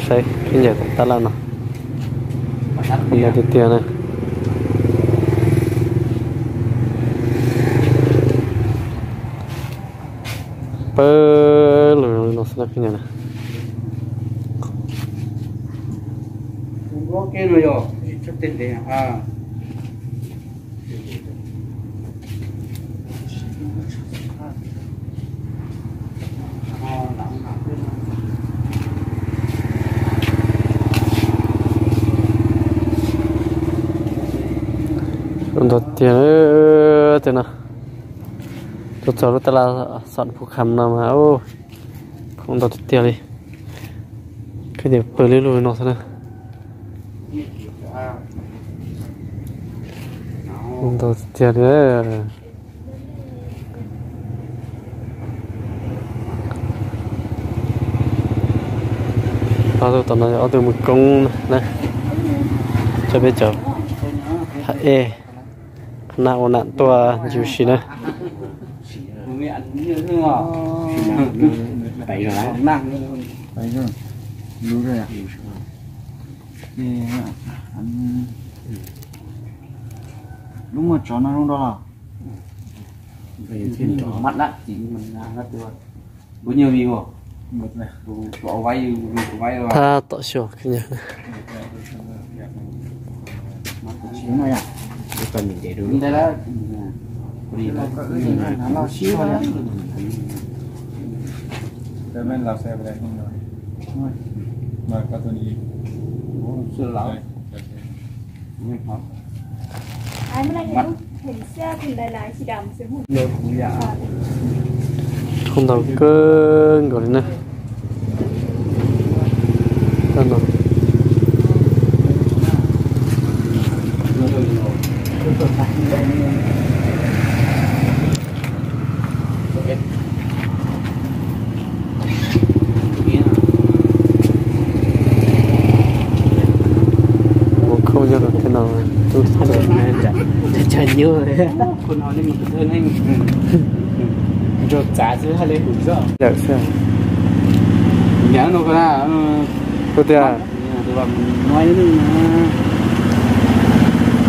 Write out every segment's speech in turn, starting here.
Saib khaub ncaws tom tab laj no, ntau tiag tiag na. Pawg lug no xwb na khaub ncaws na. Ntau tiag tiag no. Tuaj txog lub tab laj Xam Phu Kham no mas khoom ntau tiag tiag li. Khaub ncaws pawg lug lug no xwb na. Ntau tiag tiag li. Ob tug tom no yog ob tug mus koob na, coj peb cov hab ej qhab naj ua nam tuaj ncig ua si na. Lub muag tsov no zoo dua los? Thab tom xyuas khaub ncaws. Khoom ntau kawg nkaus li na. Ua khauj nyob rau tej no, tub txawm, ntsaws nyuj, ntsaws txav xwb haj li hum zoj. Yawm xwb. Kuv tias,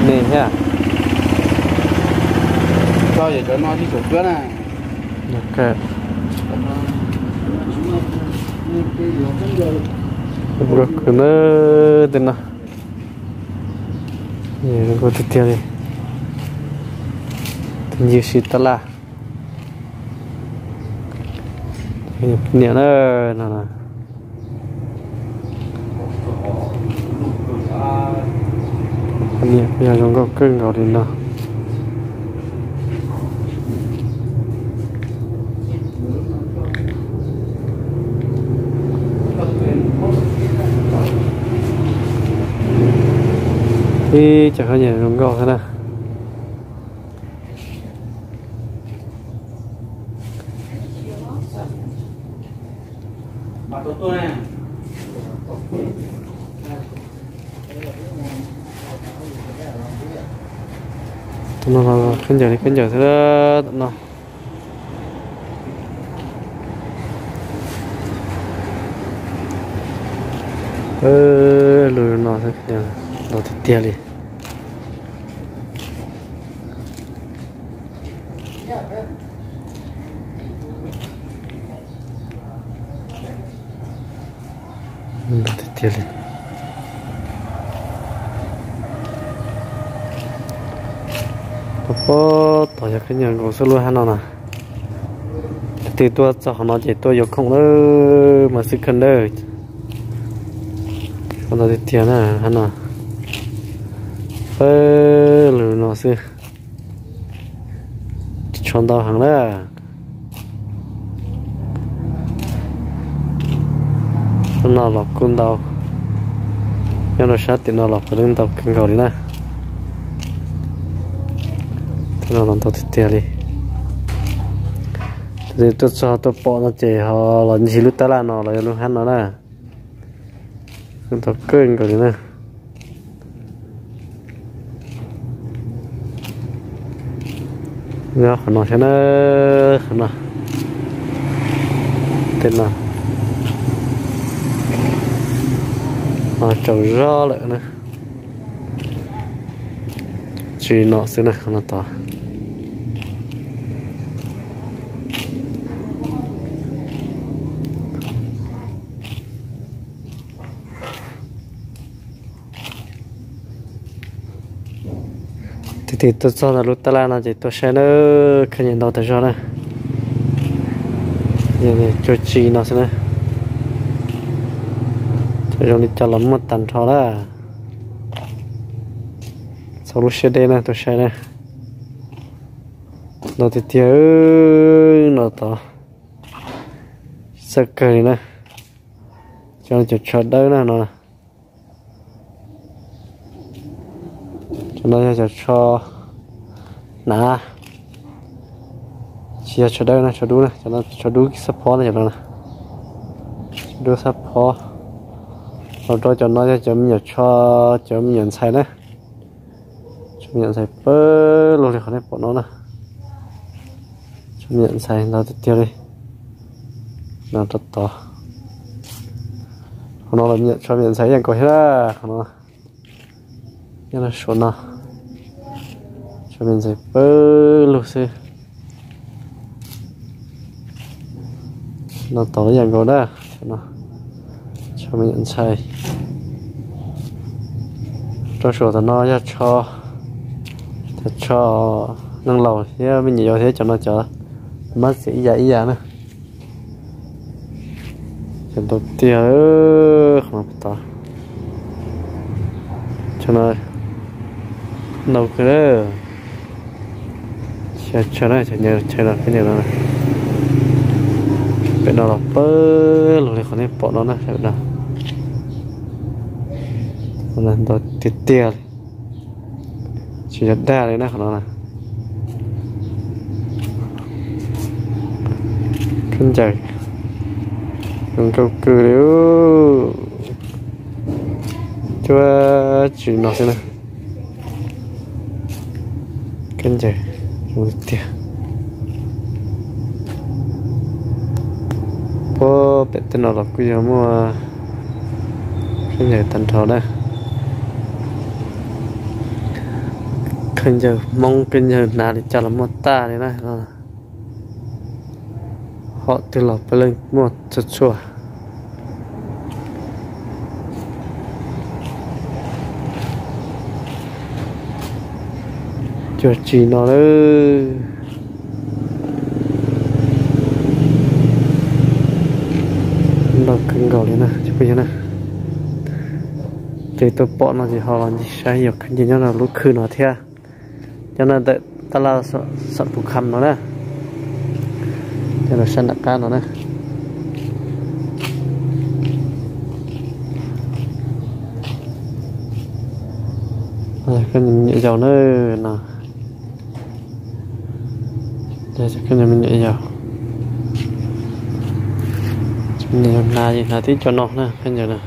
ne thiab, tso yawm cov no tib tsoom cuab na. Nkauj kawg na, tej no nkauj tiag tiag li. Tus ncig si tab laj, niam na, no na. Niam yog zoo nkauj kawg nkaus li no. Ib cov khaub ncaws zoo nkauj thiab na. Tom no khaub ncaws li khaub ncaws xwb tom no. Lub no ntau tiag tiag li. Ntau tiag tiag li. Pab pab tom yog khaub ncaws nkaus xwb lub hab no na. Leej twg tuaj txog qhov no ces tuaj yuav khoom lawm mas xwb kawg ntawd. Ntau tiag tiag na hab no. Pawg lug no xwb. Tshuav ntau heev na. Sab no los kuj ntau, nyob rau sab tim no los puav leej ntau kawg nkaus li na. Tej no los ntau tiag tiag li. Tus twg tuaj txog tuaj pom no ces ho los ncig lub tab laj no los yog lub hab no na. Ntau kawg nkaus li na. Nyob qhov no thiab na, qhov no, tej no. Tsaus zog lawm na. Tsis no xwb na, no tod. Tig tig tuaj txog ntawm lub taj laj no ces tuaj saib na, kheej ntau tas zog na. Cuag tsis no xwb na. Cov zoo li cas los muaj tag nrho na. Txhob lub siab deb na, tuaj saib na. Ntau tiag tiag no tod. Txawj kawg li na. Cov no cov tsho dawb na no. Cov no yog cov tsho hnav, tsis yog tsho dawb na, tsho dub na, cov no tsho dub xab phob na, cov no tsho dub xab phob. Los rau cov no yog cov me nyuam tsho, cov me nyuam ntxhais na. Tsho me nyuam ntxhais pawg lug li qhov nej pom no na. Tsho me nyuam ntxhais ntau tiag tiag li. No rau tod. Qhov no los me nyuam tsho me nyuam ntxhais ib yam nkaus thiab na, qhov no. Nyob rau saum no, tsho me nyuam ntxhais pawg lug xwb. No tod ib yam nkaus na, tsho me nyuam ntxhais. Rau saum tom no yog tsho, cov tsho neeg laus thiab me nyuam yaus thiab, cov no cov mab txiam ib yam ib yam na. Cov ntau tiag, qhov no tod. Cov no ntau kawg na. Xya tsho na, cov nyaw chaw no peb nyaw no. Pem no los pawg lug li qhov nej pom no na, pem no. Ntau tiag tiag li. Tsis yog dag li na qhov no na. Khaub ncaws zoo nkauj kawg li. Cuab tsis no xwb na. Khaub ncaws zoo tiag. Puag pem tej no los kuj yog muaj khaub ncaws tag nrho na. Khaub ncaws Hmoob khaub ncaws hnav li cas los muaj tag li na. Hom twg los puav leej muaj txhua txhua. Cuag tsis no lawm. Ntau kawg nkaus li na cov phooj ywg na. Ces tuaj pom no ces ho los ncig saib yog khaub ncaws nyob rau lub khw no thiab. Nyob no ntawm taj laj Xam Pus Kham no na. Nyob rau sab nram qab no na. Khaub ncaws me nyuam yaus na no. Khaub ncaws me nyuam yaus. Me nyuam yaus hnav, hnav tib co no na khaub ncaws na.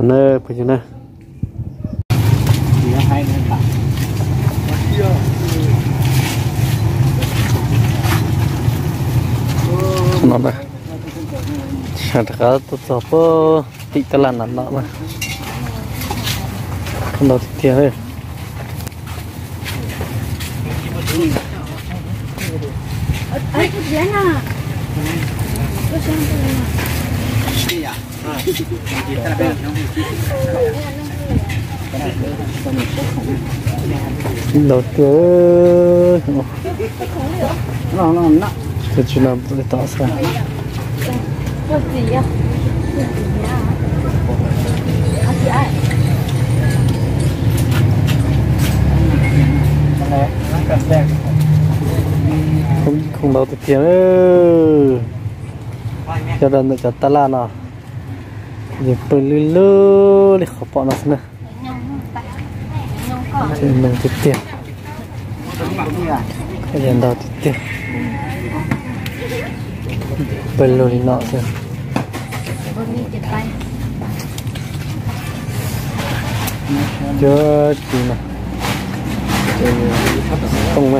Na phooj ywg na. No na, sab rov qab tuaj txog puag tim taj laj nram no na. Khaub ncaws tiag tiag li. Ntau tiag. Twb tsis no li tom xwb. Khoom ntau tiag tiag. Cov rau ntawm cov taj laj no, ces pw lwj lwj li qhov pom no xwb na. Ces ntau tiag tiag. Ntau tiag tiag. Pw lug li no xwb. Cov tsis no, xov tooj na.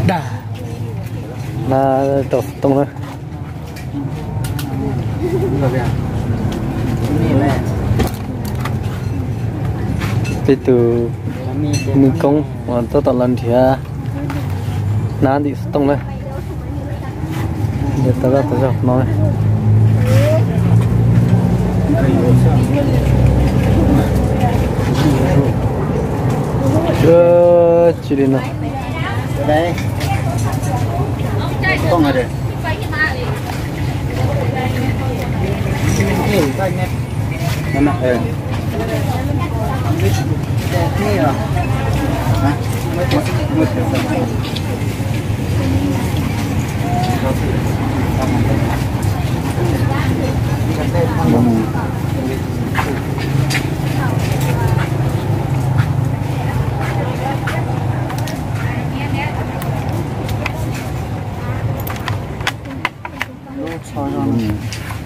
Dag na, rau xov tooj na. Peb tus me koob uas tab tom los nrhiav hnab ntim xov tooj na. Nrhiav tau zaj tau zog no. Tsis li no.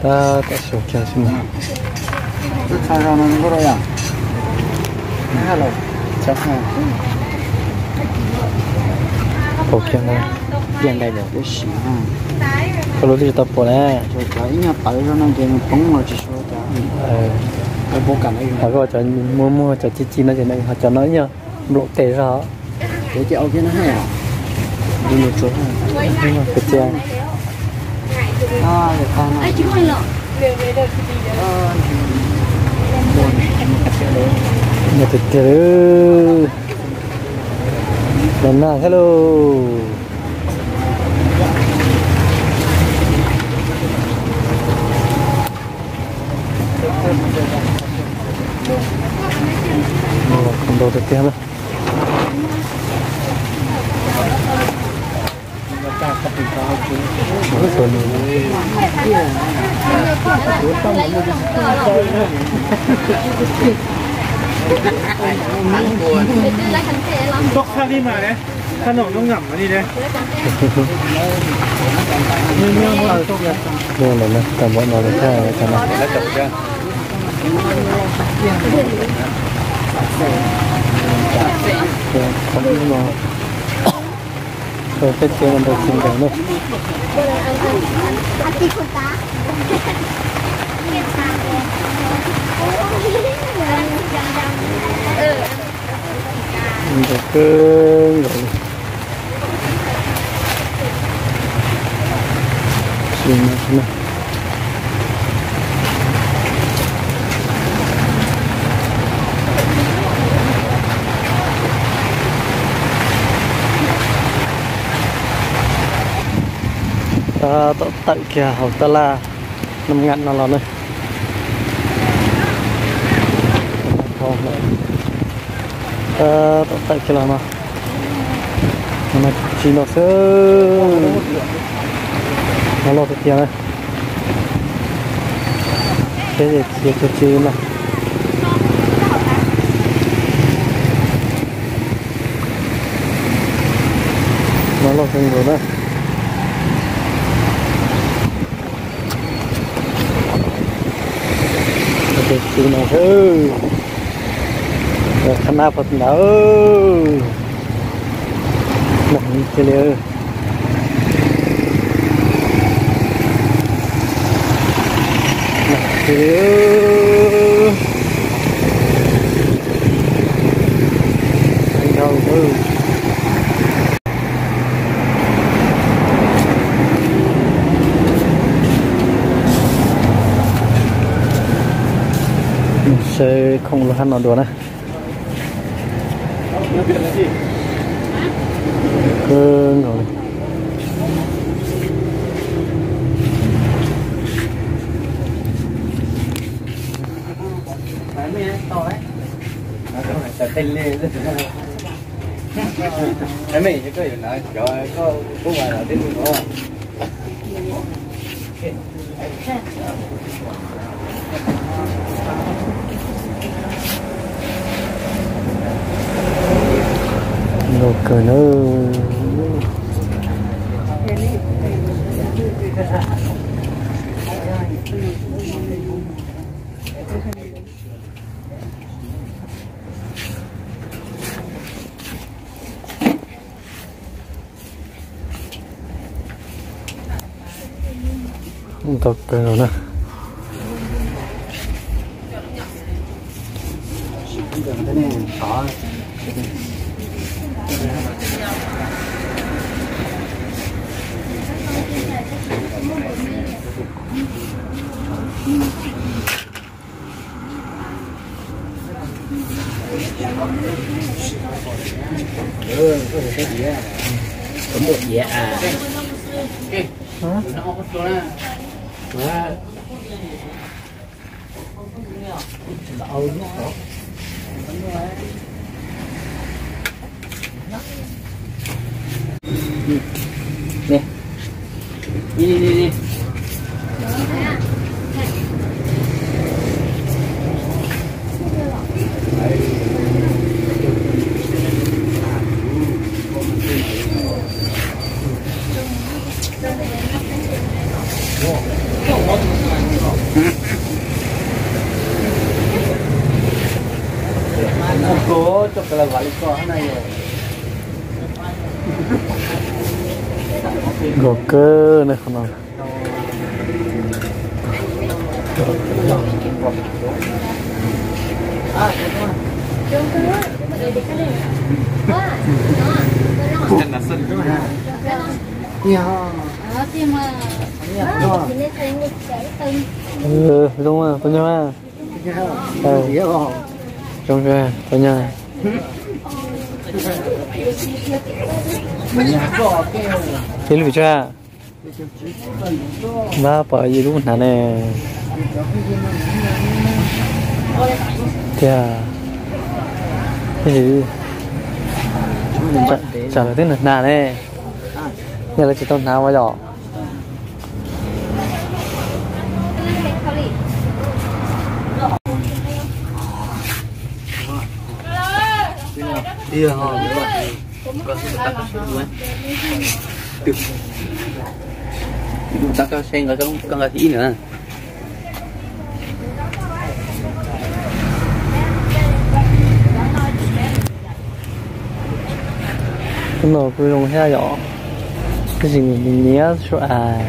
Tab tom xyuas kiag xwb na. Pom kiag na. Koj lub twb tsis tau pom na. Hos koj cov muaj muag cov ci ci no ces nws ho cov no ib nyuag nplaum tes zog. Pes tsawg? Tiag tiag li. Los nag thiab lauj. Los khoom ntau tiag tiag na. Toj qab li mas, qab no no ngam li ne. Ntawm no tag npaum no lawm thiab, cov no. Qhov no, peb tsev no ntau tsis ntev na. Ntau kawg nkaus li. Tsis no, tsis no. Tab tom tawm kiag hauv tab laj Nam Ngam no los na. Tab tom tawm kiag los no. No tsis no xwb. No loj tiag tiag na. Peb ces khiav kiag tsis no. No loj kawg nkaus na. Ces tsis no xwb. Qhab nab pog ntawd. Nag heev tiag li. Nag tiag li. Nag dhau xwb. Saib khoom lub hab no dua na. Kawg nkaus li. Nkauj kawg na. Ntau kawg no na. Nkauj kawg na qhov no. Zoo, tau nyog. Zoo, tau nyog. Ib lub pim tsawg? Npab pom ib lub hnav ne. Tiag. Tsam lawv twb hnav ne. Yog lawv tsis tau hnav ua yom. Tus tau koj seb nqa koj nqa thib ib na. Tus no kuj zoo thiab yom, tab sis nws nyiab nyiab sua as.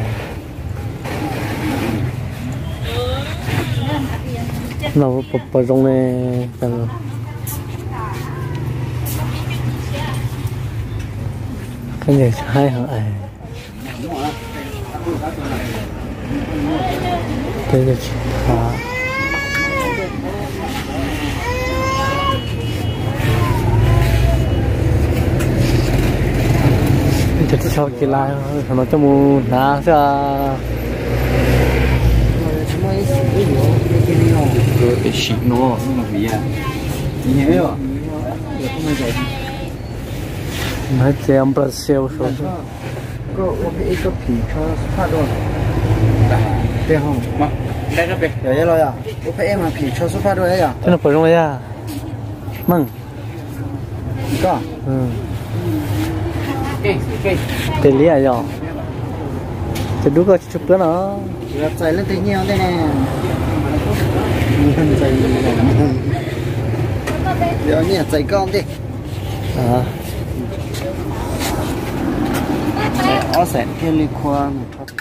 No puas zoo ne? Koj niam tsis haib heev es. Peb tsis haib. Cov tsis tshua kev lais no coj mus hnav xwb. Sim no, no ces Brazil. Koj ua pheej ib koj phim tsho xub phaj dua. Tej ho. Yog los yog ua pheej ib mas phim tsho xub phaj dua yog. Tej no puas zoo yog? Meej. Koj. Tes liab yog. Tes dub koj tsis tshua pab no. Txais leej twg nyiaj ntej ne? Yog nyiaj txais koj ntej. Ob xeem thiaj li khua mus rho.